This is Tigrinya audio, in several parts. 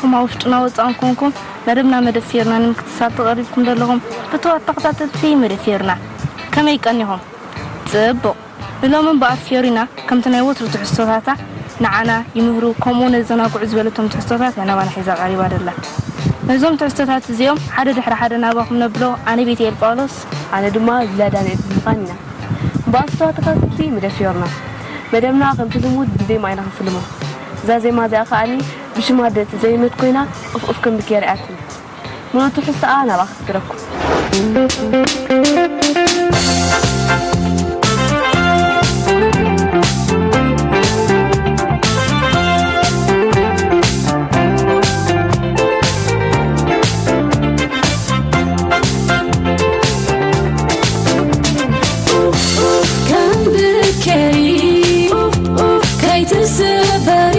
ኹም ኣብ ውሽጥና ወጻእን ኮንኩም መደብና መደብ ፌርና ንምክትታል ተቐሪብኩም ዘለኹም ፍትዋት ተኸታተልቲ መደብ ፌርና፣ ከመይ ቀኒኹም? ጽቡቕ። ንሎምን ብኣፍ ፌሪና ከምቲ ናይ ወትሩ ትሕዝቶታታ ንዓና ይምህሩ፣ ከምኡ ነዘናግዑ ዝበለቶም ትሕዝቶታት እያ ናባና ሒዛ ቀሪባ ደላ። ነዞም ትሕዝቶታት እዚኦም ሓደ ድሕሪ ሓደ ናባኹም ነብሎ ኣነ ቤትኤል ጳውሎስ። ኣነ ድማ ሉላ ዳንኤል ብምዃን ኢና። ብኣፍ ተኸታተልቲ መደብ ፌርና መደብና ከምቲ ልሙድ ብዜማ ኢና ክንፍልሞ። እዛ ዜማ እዚኣ ከኣኒ ብሽም ኣደት ዘይመት ኮይና ኡፍ ኡፍ ከም ብኬርያትን። ሙሉእ ትሕዝቶኣ ናባኻ ክስግረኩም። ከም ብኬሪ ከይትስበሪ፣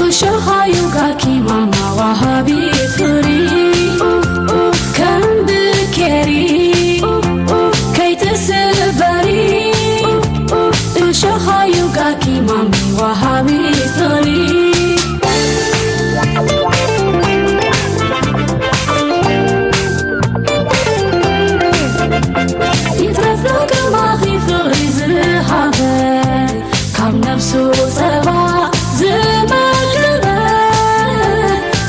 እሾኻ ይውጋኪ ማማ ዋሃቢ ፍሪ። ከም ብኬሪ ከይትስበሪ፣ እሾኻ ይውጋኪ ማሚ ዋሃቢ ፍሪ። ይትረፍ ዶ ከማኺ ፍቕሪ ዝሃበ፣ ካብ ነፍሱ ጸባ ዝመገበ፣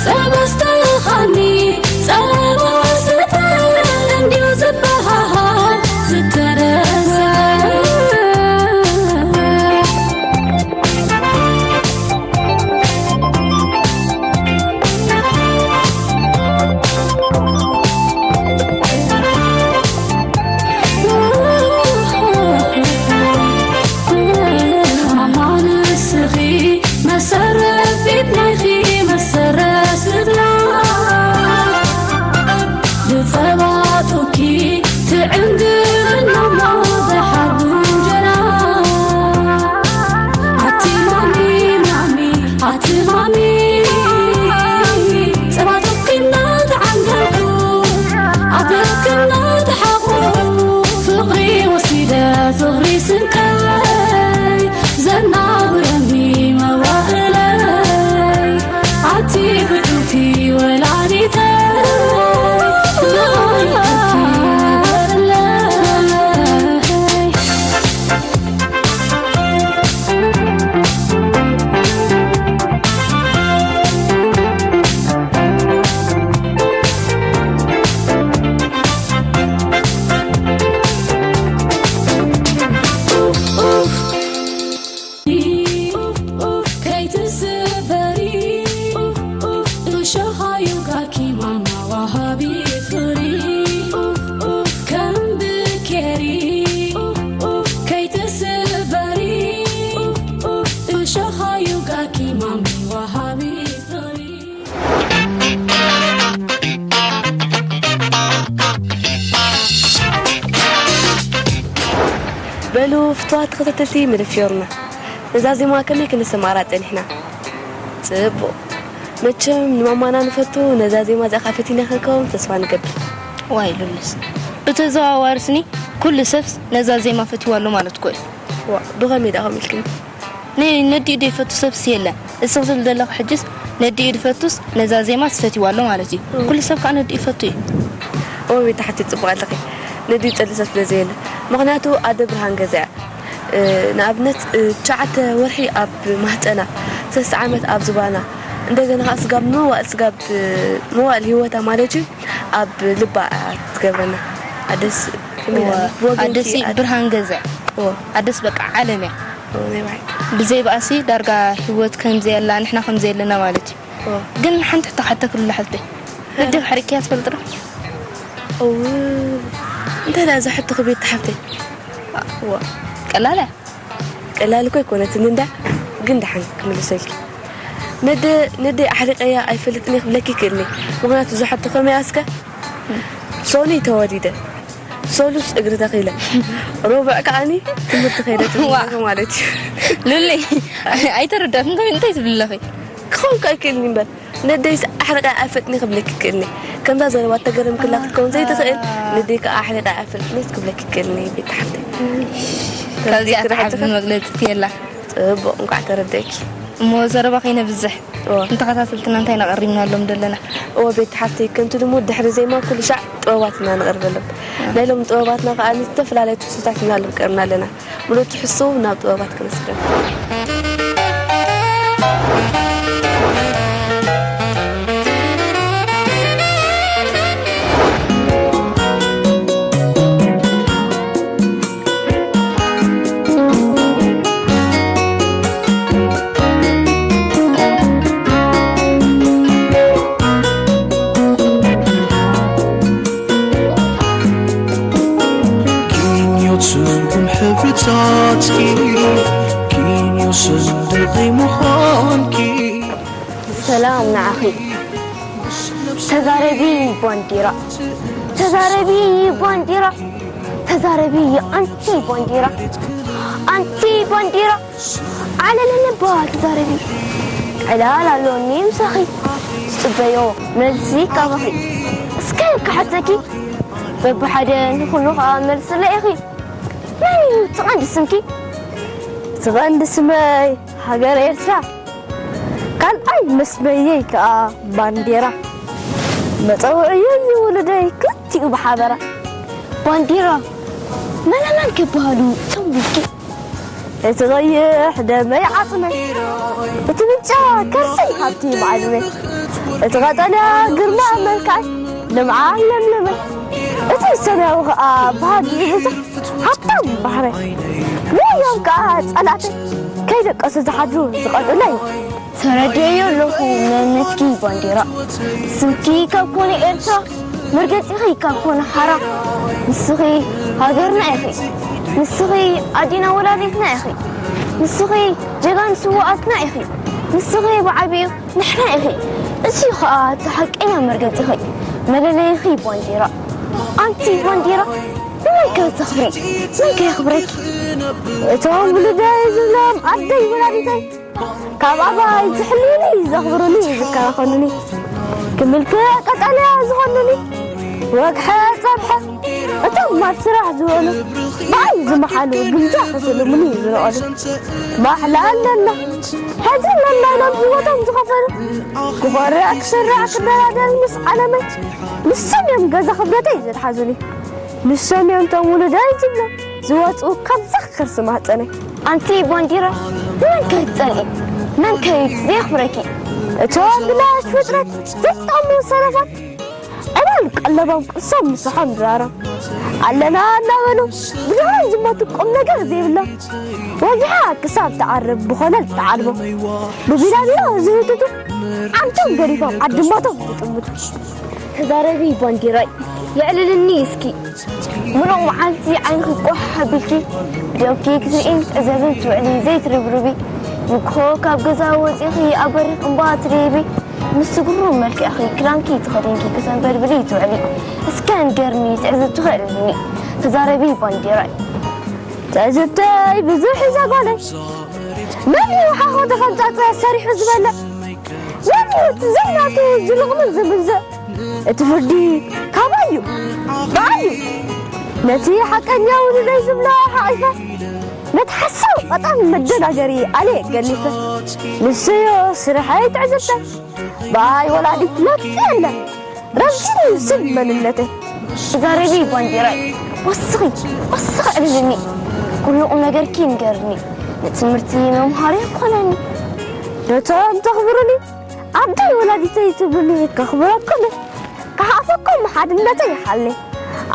ጸባ ስተኻኒ ጸባ ስተ እንዲዩ ዝበሃሃል ዝተደሰ። ንስኺ መሰረት ቤት ናይኺ መሰረት ስድራ፣ ብጸባ ጡብኪ ትዕንግል እሞ ደሓር እንጀራ። ኣቲ ማሚ ማሚ ኣቲ ማሚ፣ ጸባ ጡብኪ እናተዓንገልኩ፣ ኣብ ደረት እናተሓቑ፣ ፍቕሪ ወሲደ ፍቕሪ ስንቀይ ዘናብረኒ መዋእለይ። ኣቲ ብርክቲ ወላዲተይ፣ ንዓይ ኣቲ ንበርለይ። ከይትስበሪ፣ እሾኻ ይውጋኪ ማማ ዋሃቢ ፍሪ። ከም ብኬሪ ከይትስበሪ፣ እሾኻ ይውጋኪ ማሚ ዋሃቢ ፍሪ። በሉ ፍትዋት ተኸታተልቲ መደብ ፊዮርና፣ ነዛ ዜማ ከመይ ክንሰማራ ጸኒሕና? ጽቡቕ። መቸም ንማማና ንፈቱ፣ ነዛ ዜማ እዚኣ ከኣ ፈቲና ክንከውን ተስፋ ንገብር። ዋይ ሉልስ፣ ብተዘዋዋሪ ስኒ ኩሉ ሰብስ ነዛ ዜማ ፈትዋ ኣሎ ማለት እኮ እዩ። ዋ፣ ብኸመይ ደኣ ከምኡ ኢልክኒ? ነ-፣ ነዲኡ ዘይፈቱ ሰብስ የለን። እስኺ ትብሊ ዘለኺ ሕጅስ ነዲኡ ዝፈቱስ ነዛ ዜማስ ፈትዋ ኣሎ ማለት እዩ። እም። ኩሉ ሰብ ከኣ ነዲኡ ይፈቱ እዩ። እወ፣ ቤት ሓትቲ ጽቡቕ ኣለኺ። ነዲኡ ዝጸልእ ሰብ ስለ ዘየለ። ምኽንያቱ ኣደ ብርሃን ገዛ እያ። እ፣ ንኣብነት፣ እ፣ ትሽዓተ ወርሒ ኣብ ማህጸና፣ ሰለስተ ዓመት ኣብ ዝባና፣ እንደገና ከኣ ስጋብ መዋእል፣ ስጋብ፣ እ፣ መዋእል ህይወታ ማለት እዩ፣ ኣብ ልባ እያ ትገብረና። ኣደስ ከመይ እዋ፣ ኢላ? ብወገንኪ ኣደሲ ኣደ-፣ ብርሃን ገዛ። እዋ። ኣደስ በቃ ዓለም እያ። እዋ፣ ናይ ባዕል። ብዘይ ብኣሲ ዳርጋ ህይወት ከም ዘየላ፣ ንሕና ከም ዘየለና ማለት እዩ። እዋ። ግን ሓንቲ ሕቶ ክሓተኪ ሉላ ሓፍተይ። ነደይ ኣሕሪቅክያ ትፈልጢ ዶ? እው፣ እንታይ ደኣ እዛ ሕቶ ክብየት ሓፍተይ? እዋ፣ ቀላል እያ። ቀላል እኮ ኣይኮነትን እንዳ፣ ግን ደሓን ክምልሰልኪ። ነደ-፣ ነደይ ኣሕሪቀያ ኣይፈልጥን እየ ክብለኪ ይክእል እየ። ምኽንያቱ እዛ ሕቶ ከመይ ኣስከ? ሶኒ ተወሊደ፣ ሰሉስ እግሪ ተኺለ፣ ሮብዕ ከዓኒ ትምህርቲ ከይደ ዋ። ትምህርቲ ማለት እዩ። ሉሊ፣ ኣይተረዳእክን፣ እንታይ፣ እንታይ ትብሊ ኣለኺ? ክኸውን ከኣ ኣይክእልን እዩ እምበር። ነደይስ ኣሕሪቐ ኣይፈልጥን ክብለኪ ይክእልኒ። ከምዛ ዘረባ ተገረምክላ ክትከውን ዘይትኽእል፣ ነደይ ከኣ ኣሕሪቐ ኣይፈልጥንስ ክብለኪ ይክእልኒ ቤት ሓፍተይ። ካብዚኣ ትሓብን መግለጺ የላ። ጽቡቕ፣ እንኳዕ ተረደእኪ። እሞ ዘረባ ከይነብዝሕ፣ እዎ። ንተኸታተልትና እንታይ ነቐሪብናሎም ዘለና? እዎ፣ ቤት ሓፍተይ፣ ከምቲ ልሙድ ድሕሪ ዜማ ኩሉ ሻዕ ጥበባት ኢና ነቕርበሎም። ናይ ሎም ጥበባትና ከኣ ዝተፈላለዩ ትሕዝቶታት ኢና ለምቀርና ኣለና። ሙሉእ ትሕዝቶ ናብ ጥበባት ክነስደም። ኪንዮ ጽጉም ሕብርታትኪ፣ ኪንዮ ሰንደቐይ ምዃንኪ። ሰላም ንዓኺ። ተዛረቢ ባንዲራ፣ ተዛረቢ ባንዲራ፣ ተዛረቢ ኣንቲ ባንዲራ፣ ኣንቲ ባንዲራ። ዓለለለባ ተዛረቢ። ዕላል ኣሎኒ ምሳኺ፣ ዝጽበዮ መልሲ ካባኺ። እስከ ክሓተኪ በብሓደ ንኹሉ ኸኣ መልስለ ኢኺ። መን እዩ እቲ ቀንዲ ስምኪ? እቲ ቀንዲ ስመይ ሃገር ኤርትራ፣ ካልኣይ መስመየይ ከኣ ባንዴራ። መጸውዕየይ እዩ ውሉደይ ክልቲኡ ብሓበራ። ባንዴራ መነመን ክበሃሉ እቶም ውልቂ? እቲ ቀይሕ ደመይ ዓጽመይ፣ እቲ ብጫ ከርሰይ ሃብቲ መዓድነይ፣ እቲ ቀጠልያ ግርማ መልክዓይ ልምዓት ለምለመይ፣ እቲ ሰማያዊ ከኣ ባህጊ ብዙሕ ሃብታም ባሕረይ። ንዮም ከኣ ጸላእተይ ከይደቀሱ ዝሓድሩ ዝቐጽለይ። ተረዲኤዮ ኣለኹ መንነትኪ ባንዴራ። ስምኪ ካብ ኮነ ኤርትራ፣ መርገጺኺ ካብ ኮነ ሓራ። ንስኺ ሃገርና ኢኺ። ንስኺ ኣዴና ወላዲትና ኢኺ። ንስኺ ጀጋኑ ስውኣትና ኢኺ። ንስኺ ብዓቢኡ ንሕና ኢኺ። እዚ ኸኣ እቲ ሓቀኛ መርገጺኺ፣ መለለይኺ ባንዴራ። ኣንቲ ባንዴራ፣ ንመን ከ ተኽብሪ? መን ከ የኽብረኪ? እቶም ውሉደይ ዝብሎም ኣደይ ወላዲተይ፣ ካብ ኣባይ ዝሕልዩኒ፣ ዘኽብሩኒ፣ ዝከናኸኑኒ፣ ክምልክዕ ቀጠልያ ዝኾኑኒ፣ ወግሐ ጸብሐ እቶም ኣብ ስራሕ ዝውዕሉ፣ ብኣይ ዝመሓሉ፣ ግምጃ ክስልሙኒ ዝነቐሉ። ማሕላ ኣለና ሕጂ ነናይ ናብ ህይወቶም ዝኸፈሉ፣ ክኾርዕ ክስራዕ ክደራደር ምስ ዓለመይ፣ ንሶም እዮም ገዛ ክብረተይ ዘትሓዙኒ። ንሶም እዮም እቶም ውሉደይ ዝብሎም ዝወጽኡ ካብዛ ከርሲ ማህጸነይ። ኣንቲ ባንዲራ፣ መን ከ ትጸልኢ? መን ከ ዘየኽብረኪ? እቶም ብላሽ ፍጥረት ዘይጠቕሙ ሰነፋት፣ ዕላል ቀለቦም ቅርሶም ምሳሖም ድራሮም ኣለና እናበሉ ብድሆን ዝሞቱ ቁም ነገር ዘይብሎም፣ ወጊሓ ክሳብ ትዓርብ ብኾለል ትዓልቦ፣ ብቢላቢሎ ዝህትቱ ዓንቶም ገዲፎም ዓድማቶም ዝጥምቱ። ተዛረቢ ባንዲራይ፣ የዕልልኒ እስኪ። ምሉእ መዓልቲ ዓይንኺ ቆሕ ኣቢልኪ፣ ብደውኪ ክትርእይን ክትዕዘብን ትውዕሊ ዘይትርብርቢ። ንግሆ ካብ ገዛ ወጺኺ ኣብ በሪኽ እምባ ትድይቢ። ምስ ስግሩ መልክዕኺ ክዳንኪ ተኸዲንኪ ክተንበልብሊ ትውዕሊ። እስከ ንገርኒ ትዕዝብትኺ ኣዕልልኒ። ተዛረቢ ባንዲራይ። ትዕዝብተይ ብዙሕ እዩ ዘጓነይ። መን እዩ ሓኾ ተኸምጻጸ ሰሪሑ ዝበልዕ? መን እዩ እቲ ዘይናቱ ዝልቕምን ዝምንዝዕ? እቲ ፍርዲ ካባይ እዩ፣ ብኣይ እዩ። ነቲ ሓቀኛ ውሉደይ ዝብሎ ሓቒፈ፣ ነቲ ሓሳዊ ቀጣን መደናገሪ ኣልየ ገሊፈ። ንሱዮ ስርሐይ ትዕዝብተ፣ ብኣይ ወላዲት መብጽ የለ። ረዚን ስም መንነተይ። ተዛረቢ ባንዲራይ፣ ወስኺ፣ ወስኺ ዕልልኒ። ኩሉ ቁም ነገርኪ ንገርኒ። ንትምህርቲ መምሃሪ ክኾነኒ። ነቶም ተኽብሩኒ፣ ኣደይ ወላዲተይ ትብሉኒ ከኽብረኩም እየ። ክሓፈኩም ሓድነተይ ይሓልኒ።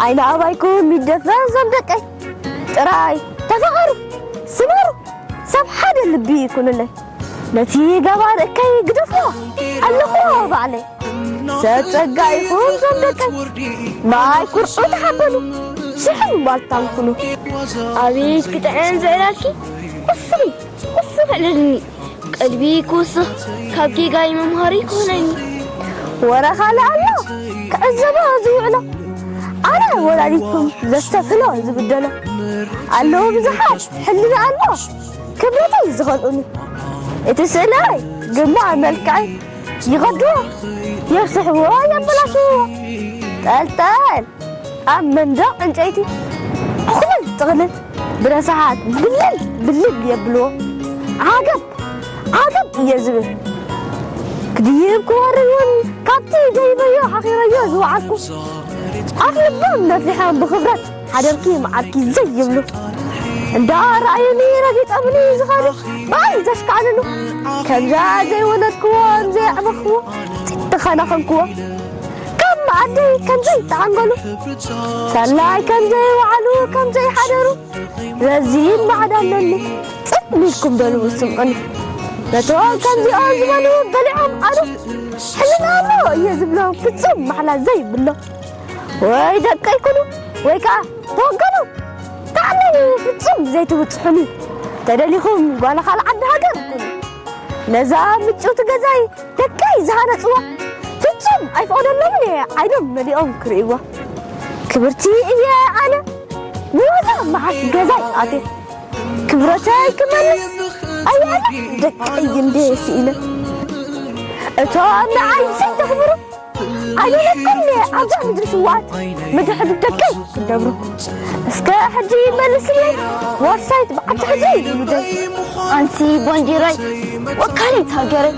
ዓይኒ ኣባይኩም ይደፈን ዞም ደቀይ። ጥራይ ተፋቐሩ፣ ስመሩ፣ ሰብ ሓደ ልቢ ይኩንለይ። ነቲ ገባር እከይ ግደፍዎ፣ ኣለኽዎ ባዕለይ። ሰብ ጸጋ ኢኹም ዞም ደቀይ። ማይ ኩርዑ ተሓበኑ፣ ሽሕን ዋልታን ኩኑ። ኣቤት ክጥዕም ዝዕላልኪ፣ ወስኺ፣ ወስኺ ዕልልኒ። ቀልቢ ክውስኽ፣ ካብ ጌጋይ መምሃሪ ክኾነኒ። ወረ ካልእ ኣሎ ክዕዘቦ ዝውዕሎ፣ ኣነ ወላዲትኩም ዘስተብህሎ ዝብደሎ። ኣለዉ ብዙሓት ሕልና ኣልቦ ክብረተይ ዝኸልኡኒ። እቲ ስእለይ ግርማ መልክዐይ ይቐድዎ፣ የርስሕዎ፣ የበላሽዎ። ጠልጠል ኣብ መንደቕ ዕንጨይቲ ዕኹልን ጥቕልን ብረሳሓት ብልል ብልል የብልዎ። ዓገብ ዓገብ እየ ዝብል። ክድይብ ክወርድ እውን ካብቲ ደይበዮ ሓኺረዮ ዝወዓልኩ ኣፍ ልቦም ነፊሖም ብኽብረት ሓደርኪ መዓርኪ ዘይብሉ እንዳ ረኣዩኒ ረጊጦምኒ ዝኸዱ ብኣይ ዘሽካዕልሉ ከምዛ ዘይወለድክዎ ዘይዕበኽዎ ተኸናኸንክዎ ካብ መኣደይ ከም ዘይተዓንገሉ ሳላይ ከም ዘይወዓሉ ከም ዘይሓደሩ ረዚን ማዕዳ ኣለኒ ጽን ኢልኩም በሉ ስምዑኒ ነቶም ከምዚኦም ዝበሉ በሊዖም ኣሉ ሕልና ኣሎ እየ ዝብሎም ፍጹም ማሕላ ዘይብሎም ወይ ደቀይ ኩኑ ወይ ከዓ ተወገኑ ተዓለሙ ፍጹም ዘይትብጽሑኒ ተደሊኹም ጓል ካልዓዲ ሃገር ኩኑ ነዛ ምጭውቲ ገዛይ ደቀይ ዝሃነፅዋ ፍጹም ኣይፈቕደሎምን እየ ዓይኖም መሊኦም ክርእይዋ ክብርቲ እየ ኣነ ብዋዛ መዓስ ገዛይ ኣትየ ክብረተይ ክመልስ ኣየለ ደቀይ እንደ ስኢነ እቶም ንዓይ ዘይተኽብሩ ኣይለኩም ኣብዛ ምድሪ ስዋት ምድሪ ሕዱድ ደቀይ ክደብሩ እስከ ሕጂ መልስለይ ዋርሳይት በዓልቲ ሕጂ ውሉደይ ኣንቲ ባንዲራይ ወካሊት ሃገረይ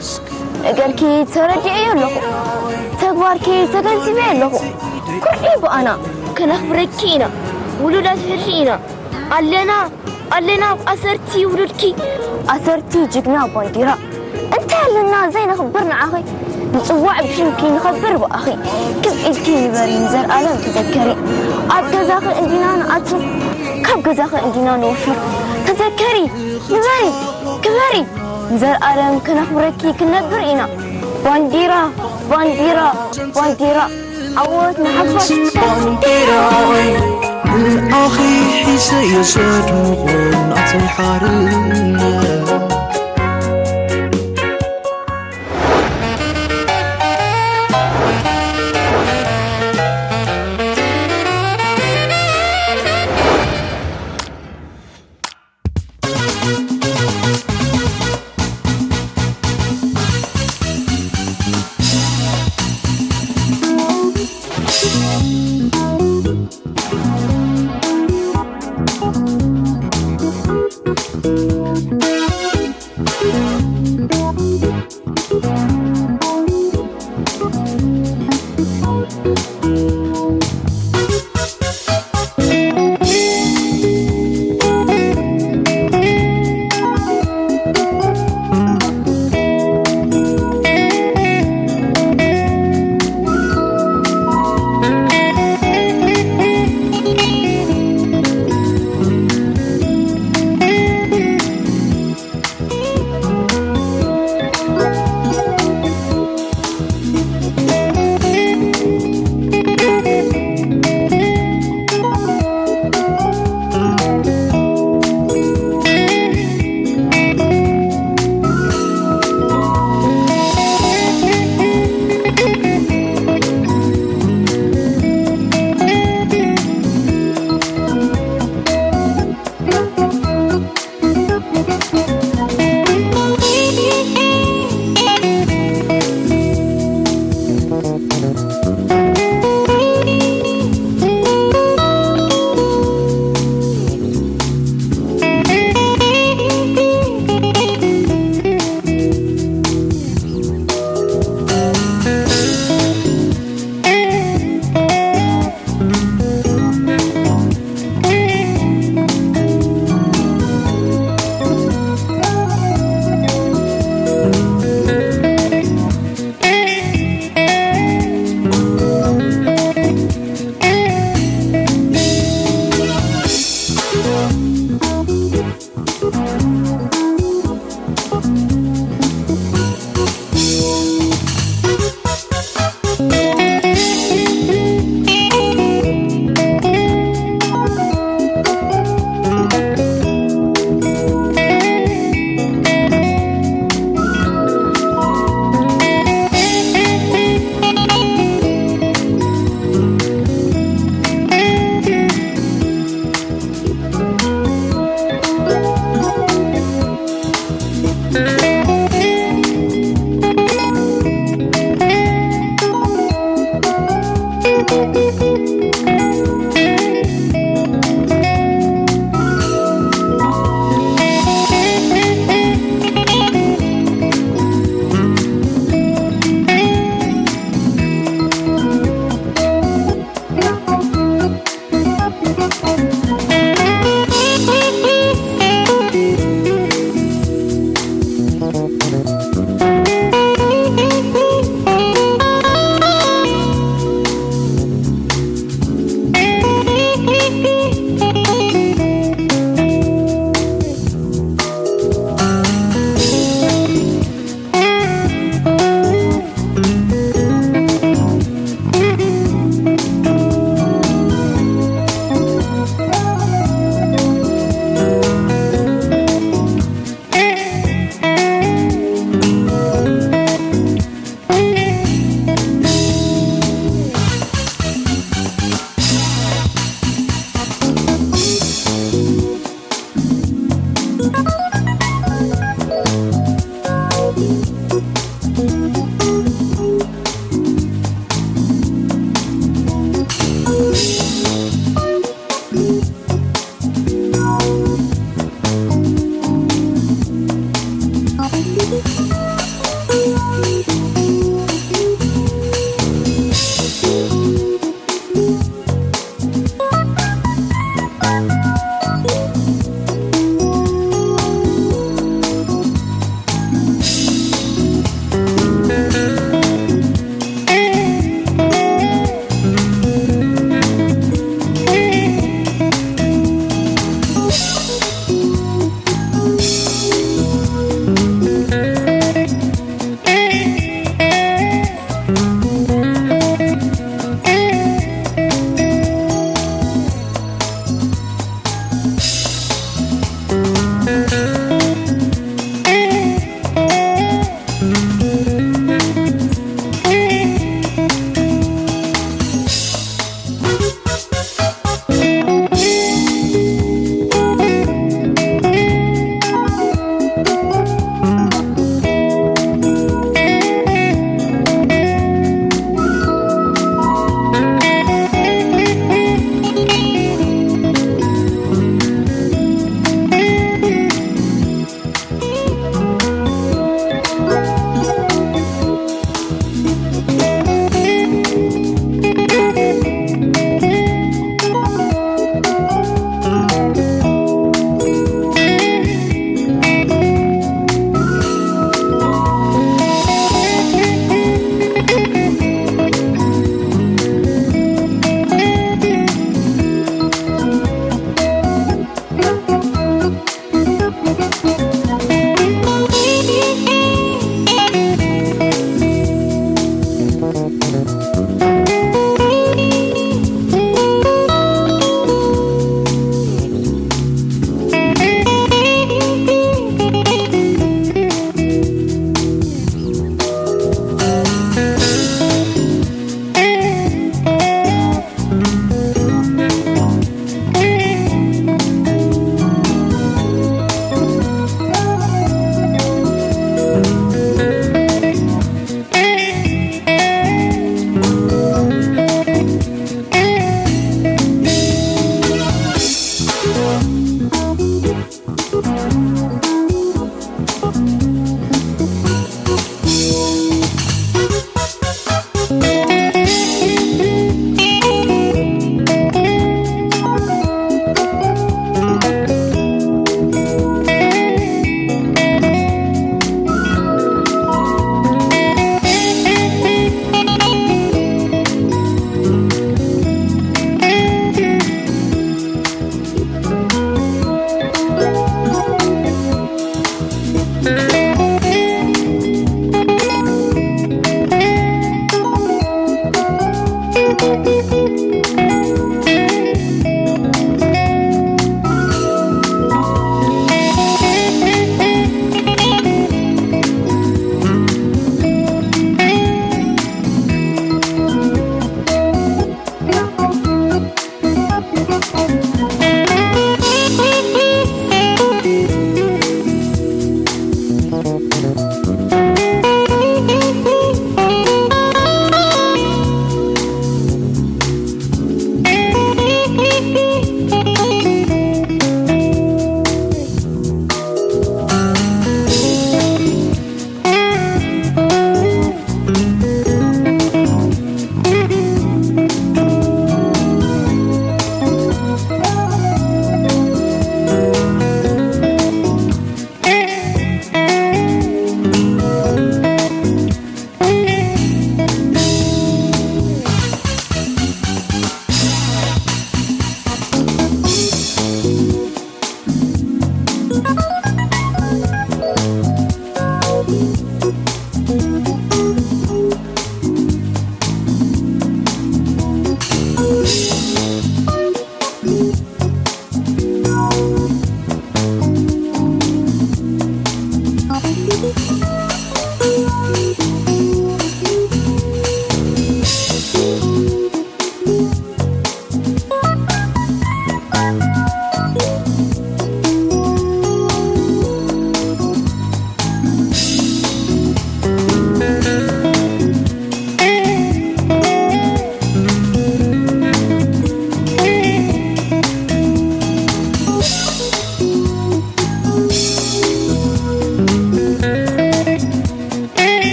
ነገርኪ ተረዲኤዮ ኣለኹ ተግባርኪ ተገንዚበ ኣለኹ ኩርሒ ብኣና ከነኽብረኪ ኢና ውሉዳት ሕድሪ ኢና ኣለና ኣለና ኣብ ኣሰርቲ ውሉድኪ ኣሰርቲ ጅግና ባንዲራ እንታይ ኣለና ዘይነኽብር ንዓኺ ንፅዋዕ ብሽምኪ ንኸብር ብኣኺ ክብ ኢልኪ ንበሪ ንዘርኣለም ተዘከሪ ኣብ ገዛኺ እንዲና ንኣቱ ካብ ገዛኺ እንዲና ንወፍር ተዘከሪ ንበሪ ክበሪ ንዘርኣለም ከነኽብረኪ ክነብር ኢና ባንዲራ ባንዲራ ባንዲራ ዓወት ንሓፋሽ ባንዲራይ ንኣኺ ሒዘ እየ ዘድምቖ ናተይ ሓርነት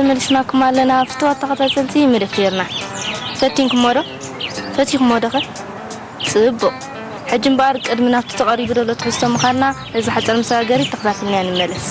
ተመሊስናኩም ኣለና ፍትዋት ተኸታተልቲ መደብ ፌርና። ፈቲንኩሞ ዶ? ፈቲኹሞ ዶ ኸ? ጽቡቕ። ሕጂ እምበኣር ቅድሚ ናብቲ ተቐሪቡ ዘሎ ትሕዝቶ ምኻድና፣ ነዛ ሓጻር መሰጋገሪት ተኸታቲልና ንመለስ።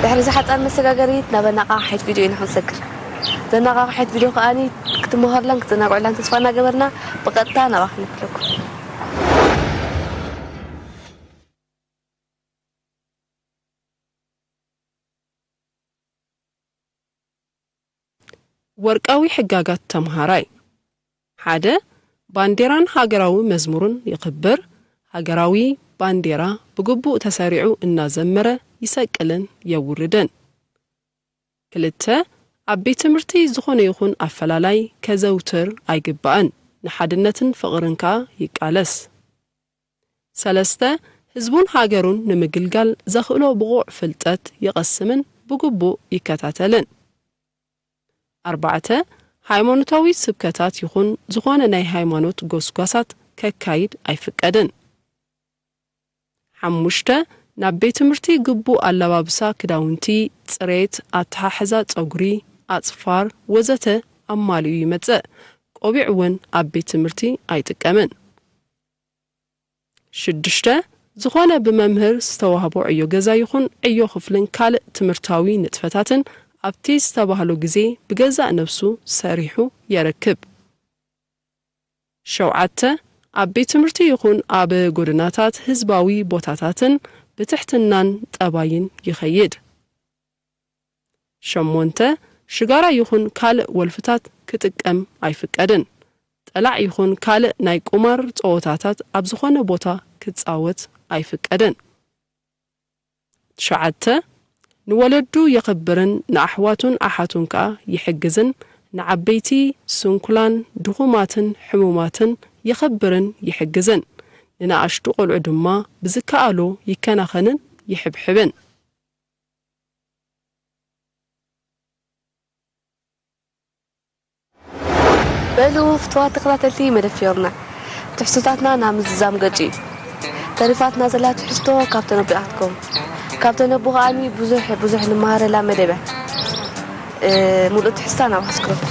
ድሕሪ እዚ ሓጻር መሰጋገሪት ናብ ኣነቓቓሒት ቪድዮ ኢና ክንሰግር። ዘነቓቓሒት ቪድዮ ከኣኒ ክትመሃሩላን ክትዘናግዑላን ተስፋ እናገበርና ብቐጥታ ናብኣ ክነክለኩም። ወርቃዊ ሕጋጋት ተምሃራይ። ሓደ፣ ባንዴራን ሃገራዊ መዝሙርን የኽብር። ሃገራዊ ባንዴራ ብግቡእ ተሰሪዑ እናዘመረ ይሰቅልን የውርድን። ክልተ፣ ኣብ ቤት ትምህርቲ ዝኾነ ይኹን ኣፈላላይ ከዘውትር ኣይግባእን። ንሓድነትን ፍቕርን ከኣ ይቃለስ። ሰለስተ፣ ህዝቡን ሃገሩን ንምግልጋል ዘኽእሎ ብቑዕ ፍልጠት ይቐስምን ብግቡእ ይከታተልን። ኣርባዕተ፣ ሃይማኖታዊ ስብከታት ይኹን ዝኾነ ናይ ሃይማኖት ጎስጓሳት ከካይድ ኣይፍቀድን። ሓሙሽተ፣ ናብ ቤት ትምህርቲ ግቡእ ኣለባብሳ ክዳውንቲ፣ ጽሬት፣ ኣተሓሕዛ ጸጉሪ፣ ኣጽፋር፣ ወዘተ ኣማሊኡ ይመጽእ። ቆቢዕ እውን ኣብ ቤት ትምህርቲ ኣይጥቀምን። ሽዱሽተ፣ ዝኾነ ብመምህር ዝተዋህቦ ዕዮ ገዛ ይኹን ዕዮ ክፍልን ካልእ ትምህርታዊ ንጥፈታትን ኣብቲ ዝተባህሎ ግዜ ብገዛእ ነብሱ ሰሪሑ የረክብ። ሸውዓተ፣ ኣብ ቤት ትምህርቲ ይኹን ኣብ ጎደናታት ህዝባዊ ቦታታትን ብትሕትናን ጠባይን ይኸይድ። ሸሞንተ፣ ሽጋራ ይኹን ካልእ ወልፍታት ክጥቀም ኣይፍቀድን። ጠላዕ ይኹን ካልእ ናይ ቁማር ጸወታታት ኣብ ዝኾነ ቦታ ክጻወት ኣይፍቀድን። ትሽዓተ፣ ንወለዱ የኽብርን ንኣሕዋቱን ኣሓቱን ከኣ ይሕግዝን፣ ንዓበይቲ፣ ስንኩላን፣ ድኹማትን ሕሙማትን የኽብርን ይሕግዝን። ንንኣሽቱ ቆልዑ ድማ ብዝከኣሎ ይከናኸንን ይሕብሕብን። በሉ ፍትዋት ተኸታተልቲ መደብ ፊዮርና፣ ትሕዝቶታትና ናብ ምዝዛም ገጹ እዩ። ተሪፋትና ዘላ ትሕዝቶ ካብ ተነቡ ኢኻ ክትከውን። ካብ ተነቡ ከኣኒ ብዙሕ፣ ብዙሕ ንመሃረላ መደብ እያ። እ፣ ሙሉእ ትሕዝታ ናብ ኣስክሮት።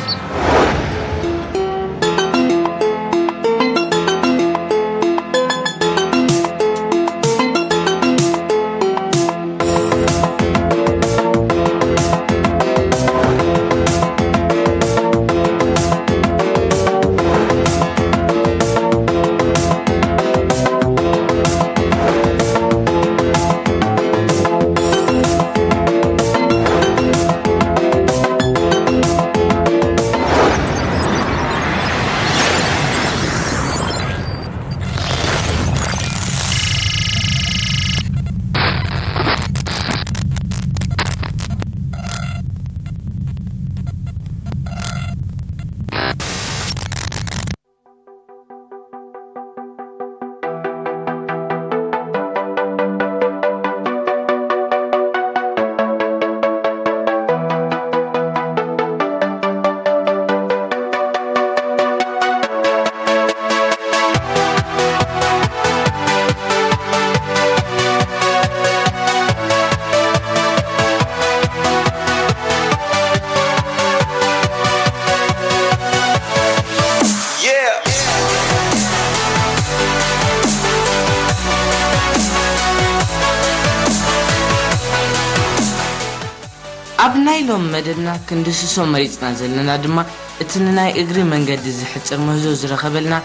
ኣብ ናይ ሎም መደብና ክንድስሶ መሪጽና ዘለና ድማ እቲ ንናይ እግሪ መንገዲ ዝሕጽር ምህዞ ዝረኸበልና፣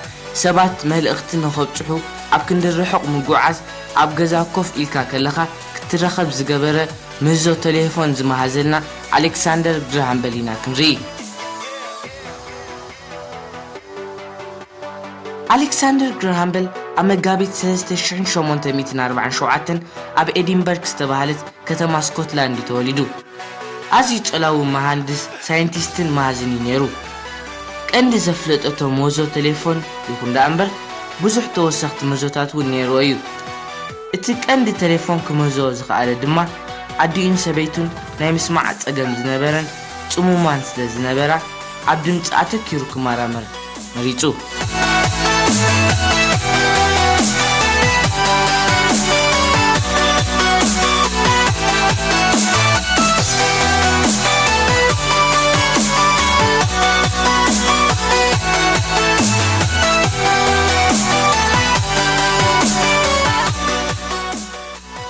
ሰባት መልእኽቲ ንኸብጽሑ ኣብ ክንዲ ርሑቕ ምጉዓዝ፣ ኣብ ገዛ ኮፍ ኢልካ ከለኻ ክትረኸብ ዝገበረ ምህዞ ቴሌፎን ዝመሃዘልና ኣሌክሳንደር ግራሃም በል ኢና ክንርኢ። ኣሌክሳንደር ግራሃም በል ኣብ መጋቢት ሰለስተ ሽሕን ሸሞንተ ሚእትን ኣርባዓን ሸውዓተን ኣብ ኤዲንበርግ ዝተባህለት ከተማ ስኮትላንድ እዩ ተወሊዱ። ኣዝዩ ጸላዊ መሃንድስ፣ ሳይንቲስትን መሃዝን እዩ ነይሩ። ቀንዲ ዘፍለጠቶ ምህዞ ቴሌፎን ይኹን ደኣ እምበር፣ ብዙሕ ተወሰኽቲ ምህዞታት እውን ነይርዎ እዩ። እቲ ቀንዲ ቴሌፎን ክምህዞ ዝኸኣለ ድማ፣ ኣዲኡን ሰበይቱን ናይ ምስማዕ ጸገም ዝነበረን ጽሙማን ስለ ዝነበራ፣ ኣብ ድምጺ ኣተኪሩ ክመራመር መሪጹ።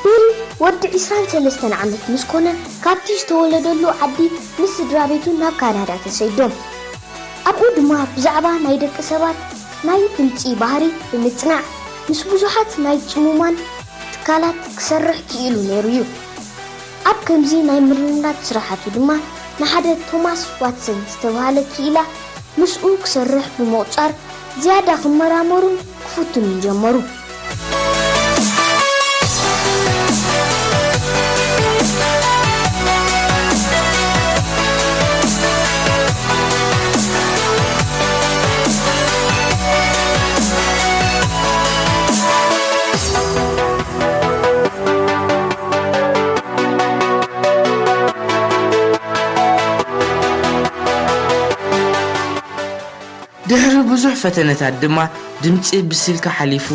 ቢል ወዲ ዒስራን ሰለስተን ዓመት ምስ ኮነ፣ ካብቲ ዝተወለደሉ ዓዲ ምስ ስድራ ቤቱ ናብ ካናዳ ተሰይዶም። ኣብኡ ድማ ብዛዕባ ናይ ደቂ ሰባት ናይ ድምጺ ባህሪ ብምጽናዕ፣ ምስ ብዙሓት ናይ ጽሙማን ትካላት ክሰርሕ ክኢሉ ነይሩ እዩ። ኣብ ከምዚ ናይ ምርምራት ስራሓቱ ድማ ንሓደ ቶማስ ዋትሰን ዝተባህለ ክኢላ ምስኡ ክሰርሕ ብምቑጻር፣ ዝያዳ ክመራመሩን ክፍትኑን ጀመሩ። ድሕሪ ብዙሕ ፈተነታት ድማ፣ ድምጺ ብስልኪ ሓሊፉ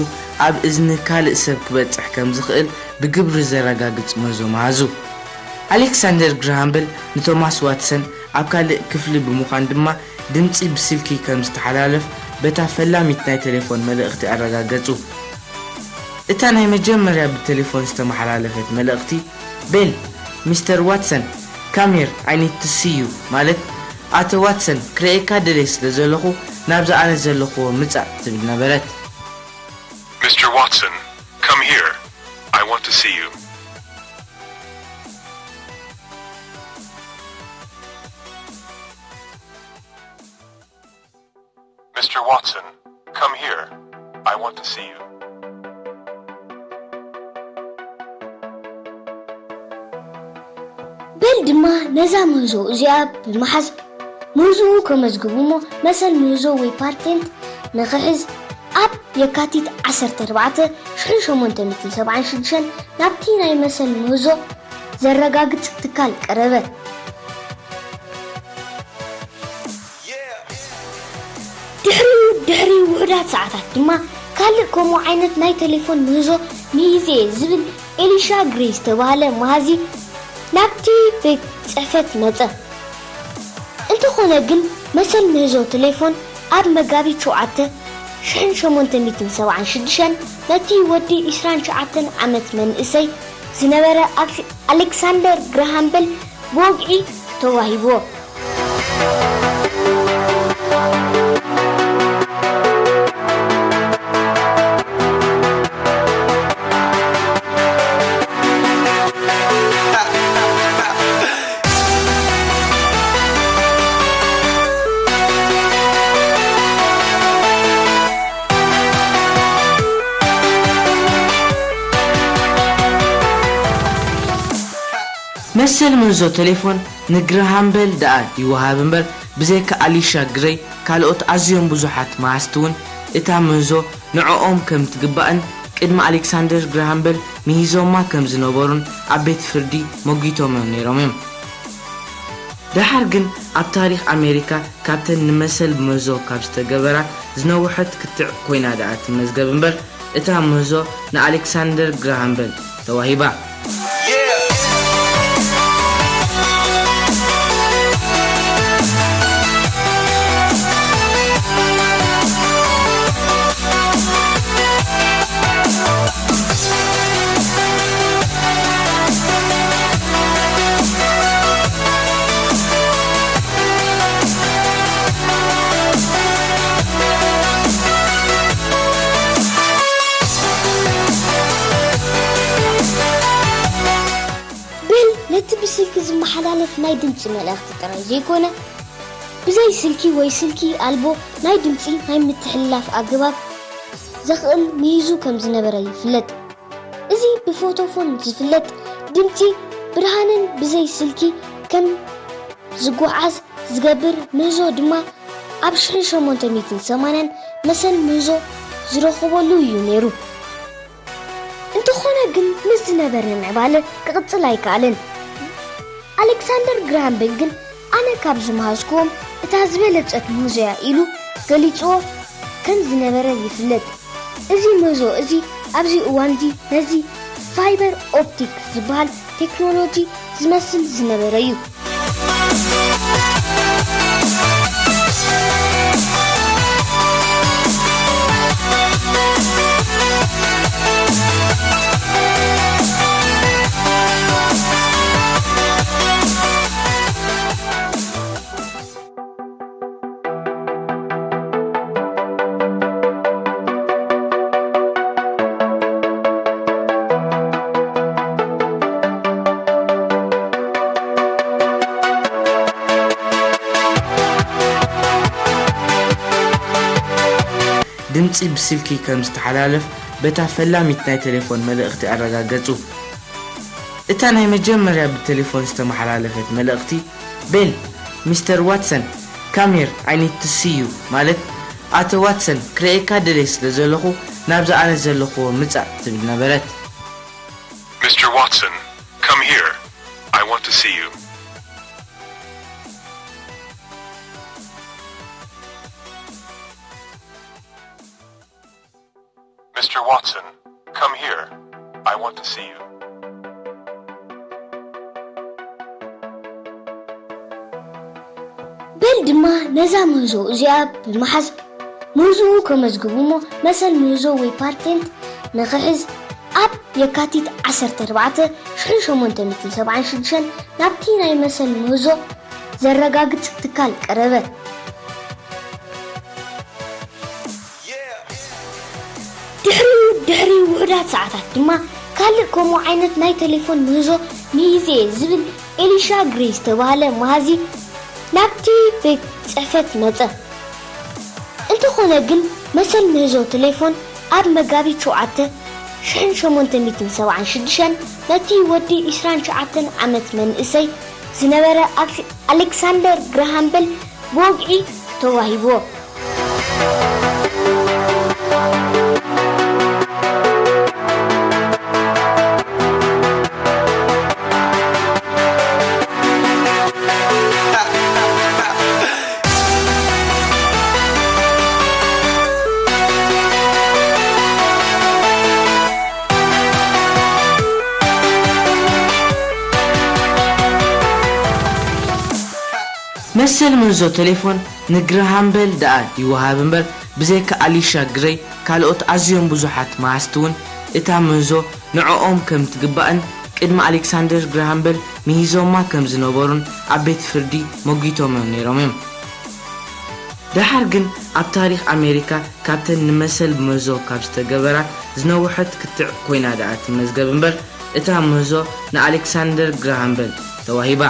ኣብ እዝኒ ካልእ ሰብ ክበጽሕ ከም ዝኽእል ብግብሪ ዘረጋግጽ ምህዞ መሃዙ። ኣሌክሳንደር ግራሃም በል ንቶማስ ዋትሰን ኣብ ካልእ ክፍሊ ብምዃን ድማ፣ ድምጺ ብስልኪ ከም ዝተሓላለፍ በታ ፈላሚት ናይ ቴሌፎን መልእኽቲ ኣረጋገጹ። እታ ናይ መጀመርያ ብቴሌፎን ዝተመሓላለፈት መልእኽቲ፣ ቤል፣ ሚስተር ዋትሰን፣ come here, I need to see you፣ ማለት፣ ኣቶ ዋትሰን፣ ክርእየካ ደልየ ስለ ዘለኹ፣ ናብዚ ኣነ ዘለኹዎ ምጻእ፣ ትብል ነበረት። Mister Watson, come here. I want to see you. Mister Watson, come here. I want to see you. ቤል ድማ ነዛ ምህዞ እዚኣ ብምሓዝ፣ ምህዞኡ ከመዝግብ እሞ መሰል ምህዞ ወይ ፓቴንት ንኽሕዝ፣ ኣብ የካቲት ዓሰርተ ኣርባዕተ ሽሕን ሸሞንተ ሚእትን ሰብዓን ሽዱሽተን ናብቲ ናይ መሰል ምህዞ ዘረጋግጽ ትካል ቀረበ። ድሕሪኡ፣ ድሕሪ ውሑዳት ሰዓታት ድማ፣ ካልእ ከምኡ ዓይነት ናይ ቴሌፎን ምህዞ ምሂዘ ዝብል ኤሊሻ ግሬይ ዝተባህለ መሃዚ ናብቲ ቤት ጽሕፈት መጸ። እንተኾነ ግን፣ መሰል ምህዞ ቴሌፎን ኣብ መጋቢት ሸውዓተ ሽሕን ሸሞንተ ሚእትን ሰብዓን ሽዱሽተን ነቲ ወዲ ዒስራን ትሽዓተን ዓመት መንእሰይ ዝነበረ ኣክ-፣ ኣሌክሳንደር ግራሃም ቤል ብወግዒ ተዋሂብዎ። መሰል ምህዞ ቴሌፎን ንግራሃም ቤል ደኣ ይወሃብ እምበር፣ ብዘይካ ኣሊሻ ግረይ፣ ካልኦት ኣዝዮም ብዙሓት መሃዝቲ እውን እታ ምህዞ ንዕኦም ከም ትግባእን ቅድሚ ኣሌክሳንደር ግራሃም ቤል ምሂዞማ ከም ዝነበሩን ኣብ ቤት ፍርዲ መጒቶሞም ነይሮም እዮም። ደሓር ግን ኣብ ታሪኽ ኣሜሪካ ካብተን ንመሰል ምህዞ ካብ ዝተገበራ ዝነውሐት ክትዕ ኮይና ደኣ ትመዝገብ እምበር፣ እታ ምህዞ ንኣሌክሳንደር ግራሃም ቤል ተዋሂባ። ዝመሓላለፍ ናይ ድምፂ መልእኽቲ ጥራይ ዘይኮነ፣ ብዘይ ስልኪ ወይ ስልኪ ኣልቦ ናይ ድምፂ ናይ ምትሕልላፍ ኣገባብ ዘኽእል ምሂዙ ከም ዝነበረ ይፍለጥ። እዚ ብፎቶፎን ዝፍለጥ ድምፂ ብርሃንን ብዘይ ስልኪ ከም ዝጓዓዝ ዝገብር ምህዞ ድማ ኣብ ሽሕን ሸሞንተ ሚእትን ሰማንያን መሰል ምህዞ ዝረኸበሉ እዩ ነይሩ። እንተኾነ ግን ምስ ዝነበረ ምዕባለ ክቕጽል ኣይከኣለን። ኣሌክሳንደር ግራሃም ቤል ግን ኣነ ካብ ዝመሃዝክዎም እታ ዝበለጸት ምህዞ እያ ኢሉ ገሊጽዎ ከም ዝነበረ ይፍለጥ። እዚ ምህዞ እዚ ኣብዚ እዋን እዚ ነዚ ፋይበር ኦፕቲክ ዝበሃል ቴክኖሎጂ ዝመስል ዝነበረ እዩ። ድምጺ ብስልኪ ከም ዝተሓላለፍ በታ ፈላሚት ናይ ቴሌፎን መልእኽቲ ኣረጋገጹ። እታ ናይ መጀመርያ ብቴሌፎን ዝተመሓላለፈት መልእኽቲ፣ ቤል፣ ሚስተር ዋትሰን፣ come here, I need to see you፣ ማለት፣ ኣቶ ዋትሰን፣ ክርእየካ ደልየ ስለ ዘለኹ ናብዚ ኣነ ዘለኹዎ ምጻእ ትብል ነበረት። Mister Watson, come here. I want to see you. Mister Watson, come here. I want to see you. ቤል ድማ ነዛ ምህዞ እዚኣ ብምሓዝ ምህዞኡ ከመዝግብ እሞ መሰል ምህዞ ወይ ፓቴንት ንኽሕዝ ኣብ የካቲት ዓሰርተ ኣርባዕተ ሽሕን ሸሞንተ ሚእትን ሰብዓን ሽዱሽተን ናብቲ ናይ መሰል ምህዞ ዘረጋግጽ ትካል ቀረበ። ድሕሪኡ ድሕሪ ውሑዳት ሰዓታት ድማ ካልእ ከምኡ ዓይነት ናይ ቴሌፎን ምህዞ ምሂዘ ዝብል ኤሊሻ ግሬ ዝተባህለ መሃዚ ናብቲ ቤት ጽሕፈት መጸ። እንተኾነ ግን መሰል ምህዞ ቴሌፎን ኣብ መጋቢት ሸውዓተ ሽሕን ሸሞንተ ሚእትን ሰብዓን ሽዱሽተን ነቲ ወዲ ዕስራን ትሽዓተን ዓመት መንእሰይ ዝነበረ ኣክ- ኣሌክሳንደር ግራሃም ቤል ብወግዒ ተዋሂብዎ። መሰል ምህዞ ቴሌፎን ንግራሃም ቤል ደኣ ይወሃብ እምበር፣ ብዘይካ ኣሊሻ ግሬይ ካልኦት ኣዝዮም ብዙሓት መሃዝቲ እውን እታ ምህዞ ንዕኦም ከም ትግባእን ቅድሚ ኣሌክሳንደር ግራሃም ቤል ምሂዞማ ከም ዝነበሩን ኣብ ቤት ፍርዲ መጒቶሞም ነይሮም እዮም። ደሓር ግን ኣብ ታሪኽ ኣሜሪካ ካብተን ንመሰል ምህዞ ካብ ዝተገበራ ዝነውሐት ክትዕ ኮይና ደኣ ትመዝገብ እምበር፣ እታ ምህዞ ንኣሌክሳንደር ግራሃም ቤል ተዋሂባ።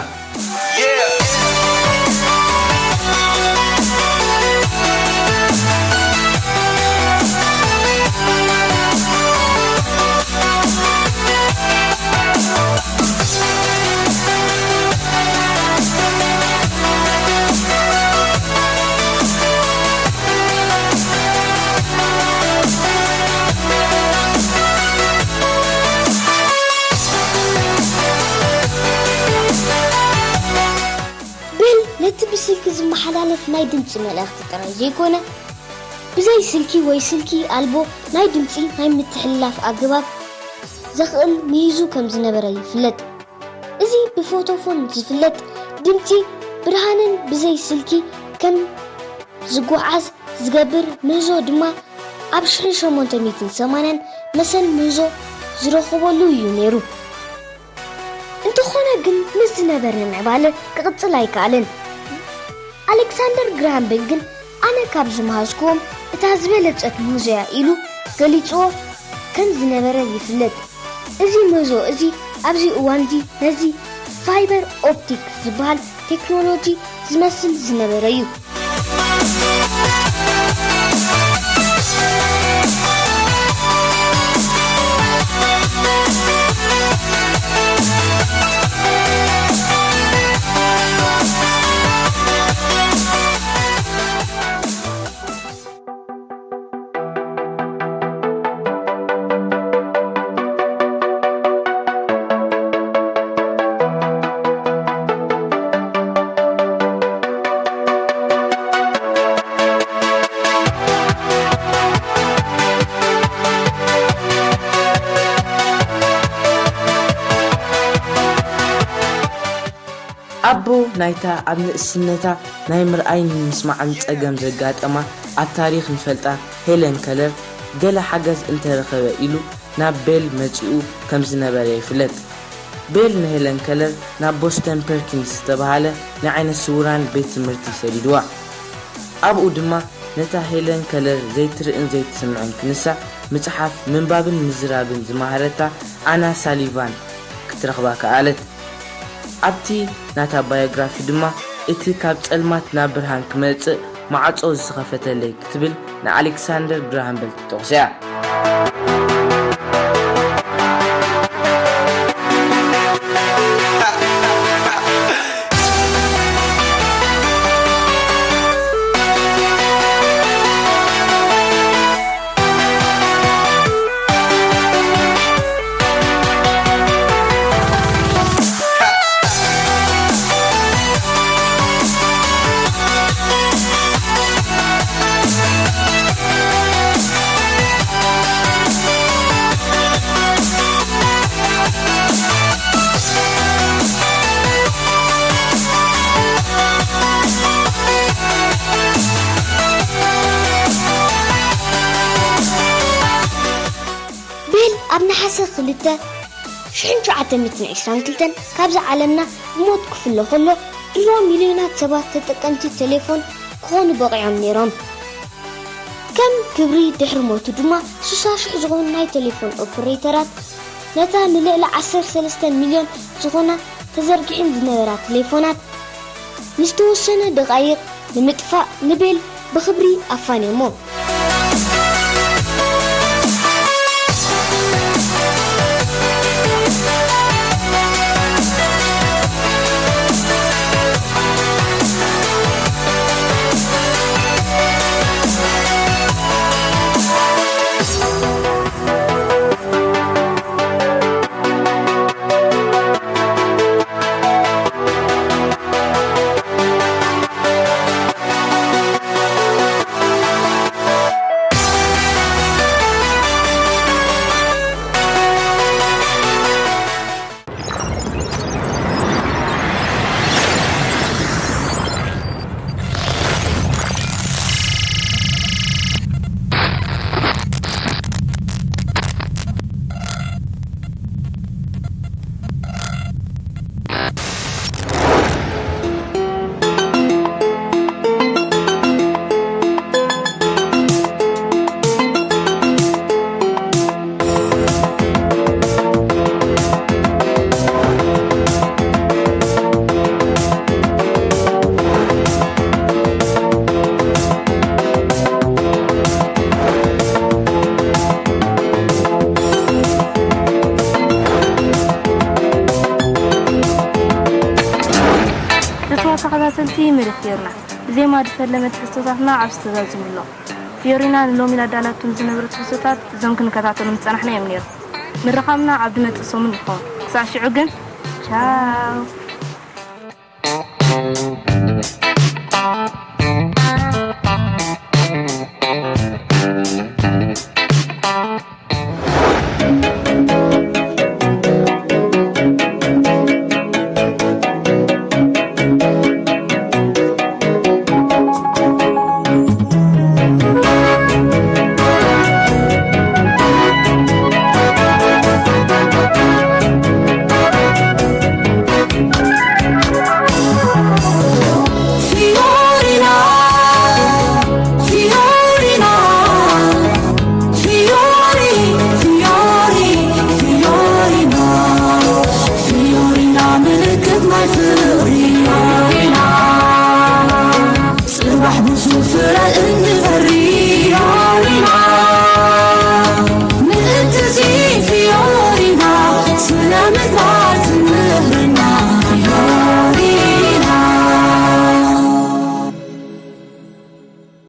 ቤል ነቲ ብስልኪ ዝመሓላለፍ ናይ ድምጺ መልእኽቲ ጥራይ ዘይኮነ፣ ብዘይ ስልኪ ወይ ስልኪ ኣልቦ ናይ ድምጺ ናይ ምትሕልላፍ ኣገባብ ዘኽእል ምሂዙ ከም ዝነበረ ይፍለጥ። እዚ ብፎቶፎን ዝፍለጥ ድምጺ ብርሃንን ብዘይ ስልኪ ከም ዝጓዓዝ ዝገብር ምህዞ ድማ ኣብ ሽሕን ሸሞንተ ሚእትን ሰማንያን መሰል ምህዞ ዝረኸበሉ እዩ ነይሩ። እንተኾነ ግን ምስ ዝነበረ ምዕባለ ክቕጽል ኣይከኣለን። ኣሌክሳንደር ግራሃም ቤል ግን ኣነ ካብ ዝመሃዝክዎም እታ ዝበለጸት ምህዞ እያ ኢሉ ገሊጽዎ ከም ዝነበረ ይፍለጥ። እዚ ምህዞ እዚ ኣብዚ እዋን እዚ ነዚ ፋይበር ኦፕቲክ ዝበሃል ቴክኖሎጂ ዝመስል ዝነበረ እዩ። ኣቦ ናይታ ኣብ ንእስነታ ናይ ምርኣይን ምስማዕን ጸገም ዘጋጠማ ኣብ ታሪኽ ንፈልጣ ሄለን ከለር፣ ገለ ሓገዝ እንተረኸበ ኢሉ ናብ ቤል መጺኡ ከም ዝነበረ ይፍለጥ። ቤል ንሄለን ከለር ናብ ቦስተን ፐርኪንስ ዝተባህለ ናይ ዓይነ ስውራን ቤት ትምህርቲ ሰዲድዋ። ኣብኡ ድማ ነታ ሄለን ከለር ዘይትርእን ዘይትስምዕን ክንሳ ምጽሓፍ፣ ምንባብን ምዝራብን ዝመሃረታ ኣና ሳሊቫን ክትረኽባ ከኣለት። ኣብቲ ናታ ባዮግራፊ ድማ፣ "እቲ ካብ ጸልማት ናብ ብርሃን ክመጽእ ማዕጾ ዝኸፈተለይ" ክትብል ንኣሌክሳንደር ግራሃም ቤል ትጠቕሶ እያ። ቤል ኣብ ነሓሰ ክልተ ሽሕን ትሽዓተ ሚእትን ዕስራን ክልተን ካብዛ ዓለምና ብሞት ክፍለ ከሎ፣ ድሮ ሚልዮናት ሰባት ተጠቀምቲ ቴሌፎን ክኾኑ በቒዖም ነይሮም። ከም ክብሪ ድሕሪ ሞቱ ድማ፣ ስሳ ሽሕ ዝኾኑ ናይ ቴሌፎን ኦፕሬተራት ነታ ንልዕሊ ዓሰርተ ሰለስተ ሚልዮን ዝኾና ተዘርጊሐን ዝነበራ ቴሌፎናት ንዝተወሰነ ደቓይቕ ንምጥፋእ ንቤል ብኽብሪ ኣፋንዮሞ። ክቡራት ተኸታተልቲ መደብ ፊዮሪና፣ ብዜማ ዝፈለመ ትሕዝቶታትና ዓብስ ተዛዚሙ ኣሎ። ፊዮሪና ንሎሚ ላዳላቶም ዝነበሩ ትሕዝቶታት እዞም ክንከታተሎም ዝጸናሕና እዮም ነይሮም። ምርኻብና ኣብ ዝመጽእ ሰሙን ይኸውን። ክሳዕ ሽዑ ግን ቻው። ምልክት ናይ ፍቕሪ ኢና። ጽባሕ ብዙ ፍረ እንፈሪ።